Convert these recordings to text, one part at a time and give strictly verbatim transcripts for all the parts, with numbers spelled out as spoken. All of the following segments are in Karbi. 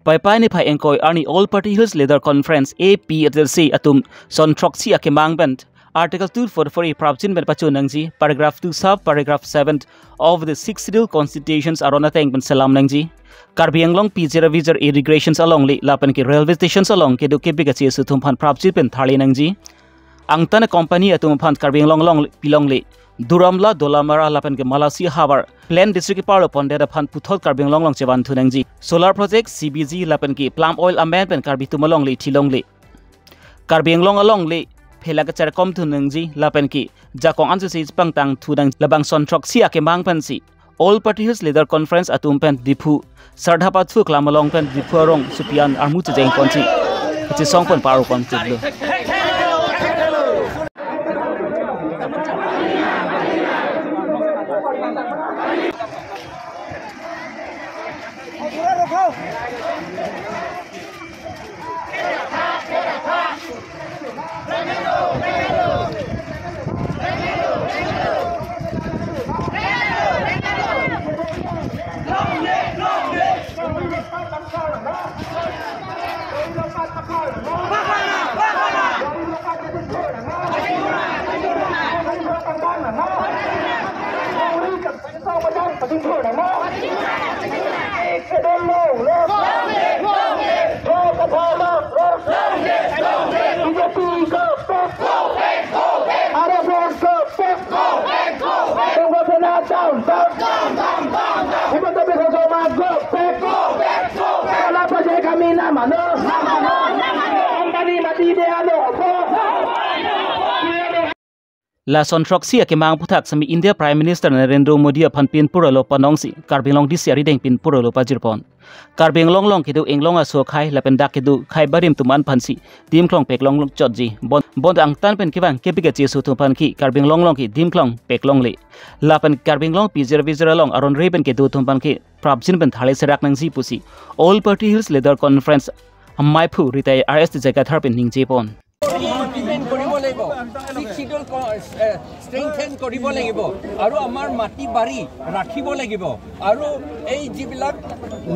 Paipai niphai ingkoi arni All Party Hills Leader Conference, A P H L C atum son throksi akemang pen Article two forty-four A prapjin pen pachun nangji, paragraph two sub paragraph seven of the Sixth Schedule Constitutions aron ateng pen selam nangji. Karbi Anglong P G R V G R irrigations alongle lapen ke railway stations along kedo kepik kachesu atum aphan prapjin pen tharle nangji. Angtan company atum aphan Karbi Anglong along pilongle Duramla, Dolamara lapen ke Malasi havar plain district keparlo pondet aphan puthot Karbi Anglong along chevan thu nangji. Solar project, C B G lapen ke palm oil amen pen Karbi atum alongle thilongle. Karbi Anglong alongle phelak kacharkom thu nangji lapen ke jakong ansi si pangtang thu nang labang son throksi akemang pensi All Party Hills Leader Conference atum pen Diphu Sardha Pathu Klam along pen Diphu arong supian armu chejeng ponsi kachesong pen paro ponchitlo. Lason throksi akemang aphuthak semi India Prime Minister Narendra Modi aphan pinpur alo panongsi Karbi Anglong D C arideng pinpur alo pajirpon. Karbi Anglong along kedo inglong aso akhai lapen dak kedo akhai barim atum aphansi dimklong peklong chotji. Bon, bon angtan pen kevang kepik kachesu atum aphan ke Karbi Anglong along ke dimklong peklongle. Lapen Karbi Anglong P G R V G R along aron re pen kedo atum aphan ke prapjin pen tharle serak nangji pusi All Party Hills Leader Conference amaiphu retired R S T Jagathar pen ningjepon. Implement কৰিব লাগিব। Six schedule ক-, এ, ষ্ট্ৰেংথেন কৰিব লাগিব আৰু আমাৰ মাটি বাৰী ৰাখিব লাগিব। আৰু এই যিবিলাক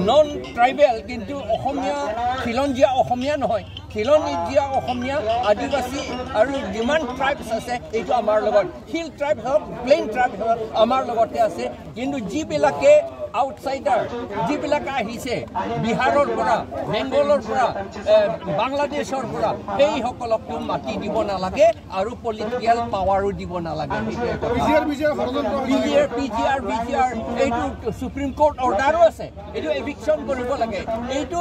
নন ট্ৰাইবেল কিন্তু অসমীয়া, খিলঞ্জীয়া অসমীয়া নহয়, খিলঞ্জীয়া অসমীয়া, আদিবাসী আৰু যিমান ট্ৰাইবছ আছে, এইটো আমাৰ লগত, হিল ট্ৰাইব হওক, প্লেইন ট্ৰাইব হওক, আমাৰ লগতে আছে। কিন্তু যিবিলাকে আউটছাইডাৰ, যিবিলাক আহিছে বিহাৰৰ পৰা, বেংগলৰ পৰা, এ, বাংলাদেশৰ পৰা, সেইসকলকতো মাটি দিব নালাগে আৰু পলিটিকেল পাৱাৰো দিব নালাগে। সেইটোৱে কথা। পি জি আৰ, পি জি আৰ, পি জি আৰ, পি জি আৰ, এইটো ছুপ্ৰিম কোৰ্ট অৰ্ডাৰো আছে, এইটো এভিকশ্যন কৰিব লাগে। এইটো,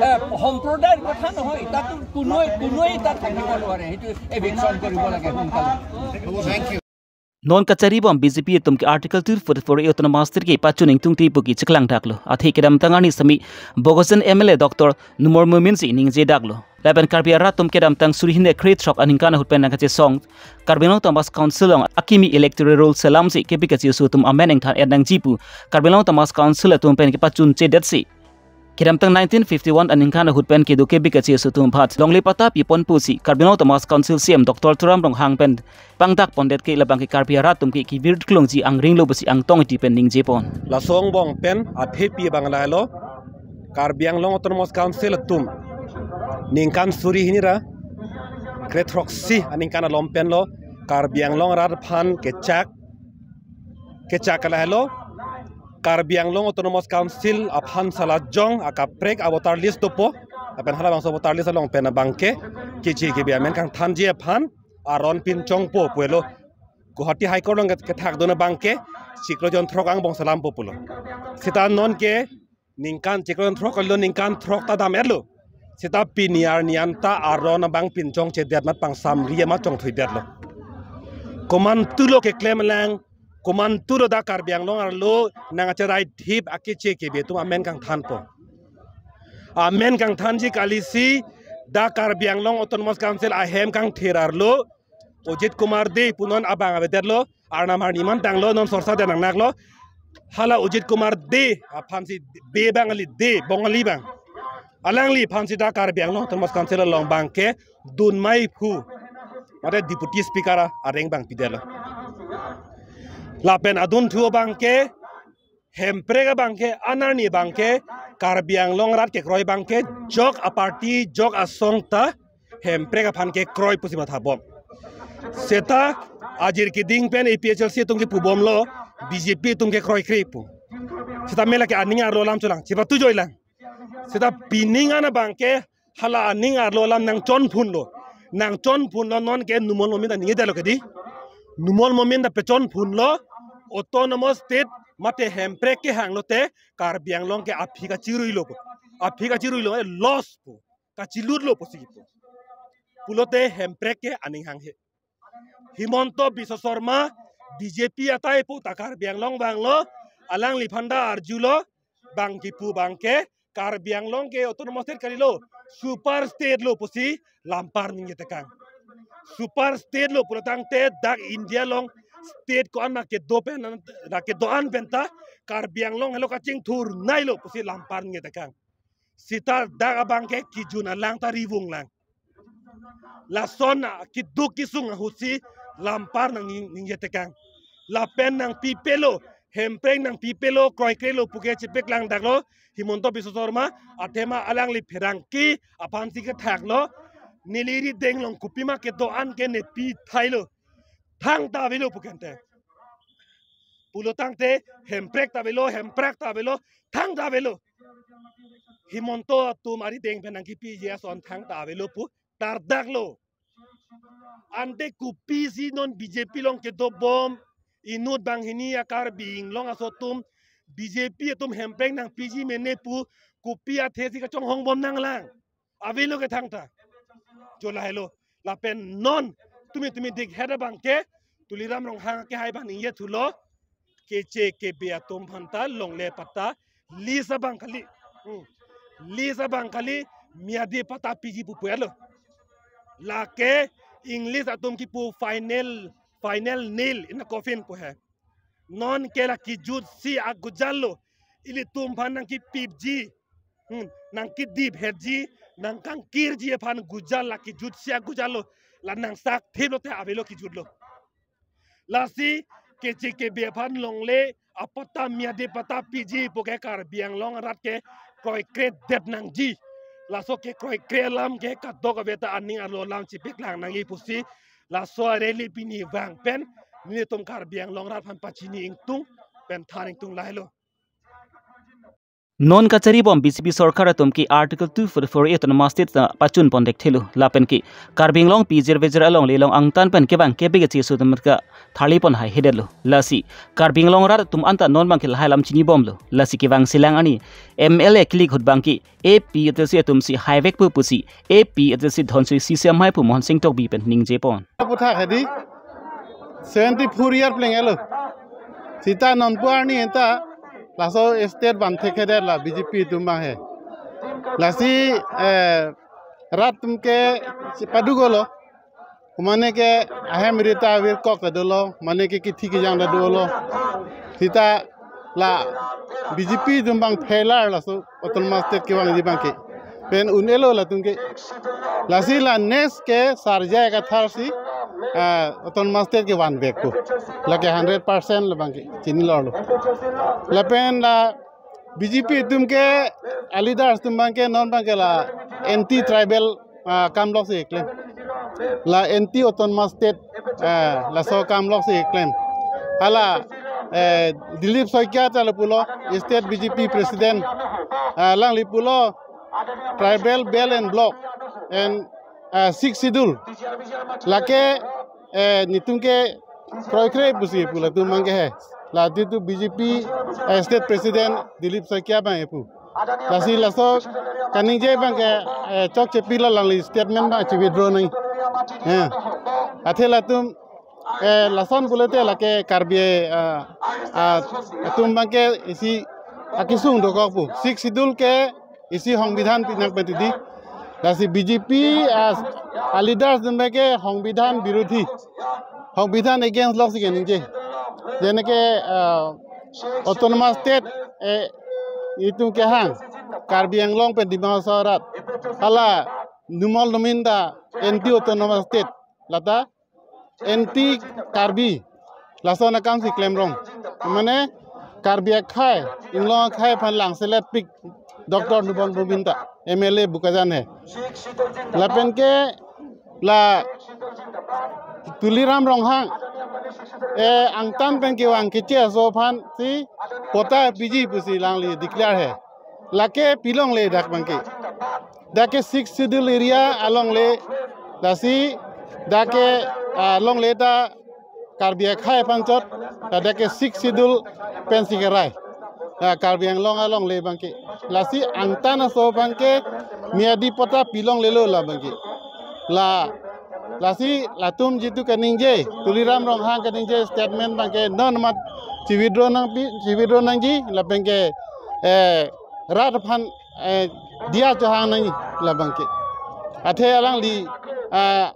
এ, সম্প্ৰদায়ৰ কথা নহয়, তাতো কোনোৱে, কোনোৱেই তাত থাকিব নোৱাৰে, সেইটো এভিকশ্যন কৰিব লাগে সোনকালে। Thank you. Non kacharibom B J P atum ke Article two forty-four A autonomous state ke pachun ingtungte pu ke chiklang daklo. Athe kedamtang arni semi Bogojan M L A Doctor Numal Momin si ningje daklo. Lapen Karbi arat atum kedamtang suri hini krethrok aningkan ahut pen nangkachesong Karbi Anglong Autonomous Council along akimi electoral roll selamsi kepik kachesu atum amen ingthan et nangji pu Karbi Anglong Autonomous Council atum pen kepachunchedetsi kedamtang nineteen fifty-one aningkan ahut pen kedo kepik kachesu atum aphan longle patta pipon pusi Karbi Anglong Autonomous Council C E M Doctor Tuliram Ronghang pen pangdak pondet ke labang ke Karbi arat atum ke kevir klongji angring lo pusi Angtong Ingti pen ningjepon. Laso angbong pen aphi pi abang lahelo, Karbi Anglong Autonomous Council atum ningkan suri hini ra krethroksi aningkan along penlo Karbi Anglong arat aphan kechak kechak lahelo, Karbi Anglong Autonomous Council aphan salajong akaprek a voter list dopo, lapen halabangso voter list along pen abang ke keche kebe amen kangthanji aphan aron pinchongpo pulo. Guwahati High Court along kethakdun abang ke chiklo jonthrok angbong selampo pulo. Seta non ke ningkan chiklo jonthrok kalilo, ningkan throk ta dam-etlo. Seta pini arni anta aron abang pinchongchedet amat pangsamri amat chongthuidetlo. Komantulo keklem lang, komantulo dak Karbi Anglong arlo nangkacherai thip akeche kebe atum amen kangthanpo. Amen kangthanji kalisi dak Karbi Anglong Autonomous Council ahem kangthir arlo Ajit Kumar Dey pu non abang avedetlo, arnam arni man tanglo, non sorsa de nangnaklo. Hala Ajit Kumar Dey aphansi, Dey bang kali, Dey, Bongali bang. Alangliphansi dak Karbi Anglong Autonomous Council along abang ke dunmai phu, mate Deputy Speaker a-, areng abang pidetlo. Lapen adunthu abang ke Hemprek abangke, anerni abangke, Karbi Anglong arat kekroi abangke, jok aparty, jok asong ta, Hemprek aphan kekroi pusi mathabom. Seta ajir keding pen A P H L C atum kepubomlo, B J P atum kekroikre pu. Seta mela ke aning arlo alam cholang, chepatu joilang. Seta pining an abangke hala aning arlo alam nangchonphunlo. Nangchonphunlo, non ke Numal Momin ta ningjedetlo kedi. Numal Momin ta pechonphunlo, autonomous state mate Hemprek kehanglote Karbi Anglong ke aphi kachiruilo pu. Aphi kachiruilo, eh, loss pu. Kachilutlo pusi pu. Pulote Hemprek ke aning hanghe. Himanta Biswa Sarma, B J P atai pu ta Karbi Anglong vanglo, alangliphan ta arjulo, bang kipu abangke, Karbi Anglong ke autonomous state kalilo, super state lo pusi lampar ningjetekang. Super state lo pulotangte dak India along state ko-an ma kedo pen, na kedo-an penta Karbi Anglong helo kachingthurnailo pusi lampar ningjetekang. Seta dak abangke kijun alang ta rivunglang. Lason a keduk kesung ahutsi lampar nang ning-, ningjetekang. Lapen nangpipelo, Hemprek nangpipelo, kroikrelo puke chepaklangdaklo Himanta Biswa Sarma, athema alangli pherangke aphansi kethaklo, neli rideng along kopima kedo-an ke ne pithailo. Thangta avelo pukente. Pulotangte Hemprek ta avelo, Hemprek ta avelo, thangta avelo. Himanta atum arideng pen nangkepiji ason thangta avelo pu tardaklo. Ante kopisi non B J P along kedobom, inut banghini a-Karbi Anglong aso atum, B J P atum Hemprek nangpiji mene pu, kopi athesi kachonghongbom nanglang. Avelo ke thangta. Jo lahelo. Lapen non tumi tumi dikhet abangke Tuliram Ronghang kehai abang ningjethulo. Keche kebe atum aphanta longle patta list abang kali. Hmm. List abang kali, miyadi patta piji pu pulo. Lake English atum kipu final, final nail in the coffin pu he. Non ke la kijutsi agujallo. Ilitum aphan nangkipipji, hmm, nangkidiphetji, nangkangkirji aphan gujal la kijutsi agujallo. La nangsak thiplote avelo kijutlo. Lasi keche kebe aphan longle apatta, miyadi patta piji puke Karbi Anglong arat ke kroikredet nangji. Laso kekroikre alam ke kadokave ta aning arlo alam chepaklang nangji pusi laso a-rally pini vang pen nelitum Karbi Anglong arat aphan pachini ingtung pen than ingtung lahelo. Non kacharibom B J P sorkar atum ke Article two forty-four A autonomous state ta pachunpon dekthelo. Lapen ke Karbi Anglong pijir vejir along lelong angtan pen kevang kebe kechesu atum ta tharlipon haihedetlo. Lasi Karbi Anglong arat atum anta non abangke lahai alam chinibomlo. Lasi kevangsi lang arni M L A kilik ahut abangke A P H L C atumsi haivek pu pusi A P H L C Dhonsiri C C amei pu Mohon Sing Tokbi pen ningjepon. Aphuthak hedi seventy-four year plenglo. Seta nonpu arni anta laso state vanthekthedet la B J P atum abang he. Lasi, eh, rat atum ke si padugolo. Mane ke ahem rita virkok ta dolo, mane ke kithi kejang ta dolo. Seta la B J P atum abang failure laso autonomous state kevangji abangke. Pen un-elo latum ke. Lasi la next ke Sarjai Kathar si, ah, autonomous state kevanvekpo. Lake hundred percent labangke chinilorlo. Lapen la B J P atum ke a-leaders atum abangke non abangke la anti tribal, ah, kam loksi keklem. La anti autonomous state, ah, laso kam loksi keklem. Hala, eh, Dilip Saikia ta lapulo, state B J P president, ah, alangli pulo tribal belt and block and, ah, sixth schedule. Lake, eh, netum ke kroikre pusi pu latum abangke he. La ditu B J P, eh, state president Dilip Saikia abang epu. Lasi laso kaningje abangke, eh, chokche pilo, alangli statement abang chi-withdraw nang. Eh. Athe latum, eh, lason pulote lake Karbi, eh, ah, atum abangke isi akesung dokok pu. Sixth schedule ke isi Songbidhan pinang pen didi. Lasi B J P a, a-leaders atum abangke Songbidhan birodhi, Songbidhan against loksi keningje. Jeneke, ah, autonomous state, eh, itum kehang Karbi Anglong pen Dima Hasao arat. Hala Numal Momin ta anti autonomous state, lata anti Karbi, lason akamsi klemrong. Mane Karbi akhei, Inglong akhei aphan langselet pik Doctor Nobang Bobin ta, M L A Bokajan he. Lapen ke la Tuliram Ronghang, eh, angtan pen kevang Keche aso aphan si patta piji pusi alangli declare he. Lake pilongle dak abangke. Dak ke Sixth Schedule area alongle, lasi dak ke, ah, longle ta Karbi akhei aphan chot, dak ke Sixth Schedule pensi kerai. Ah, Karbi Anglong alongle abangke. Lasi angtan aso abangke miyadi patta pilonglelo la abangke. La, lasi latum jitu kaningje, Tuliram Ronghang kaningje statement abangke non mat chi-withdraw nangpi, chi-withdraw nangji, lapen ke, eh, rat aphan, eh, diya chohang nangji la abangke. Athe alangli, ah,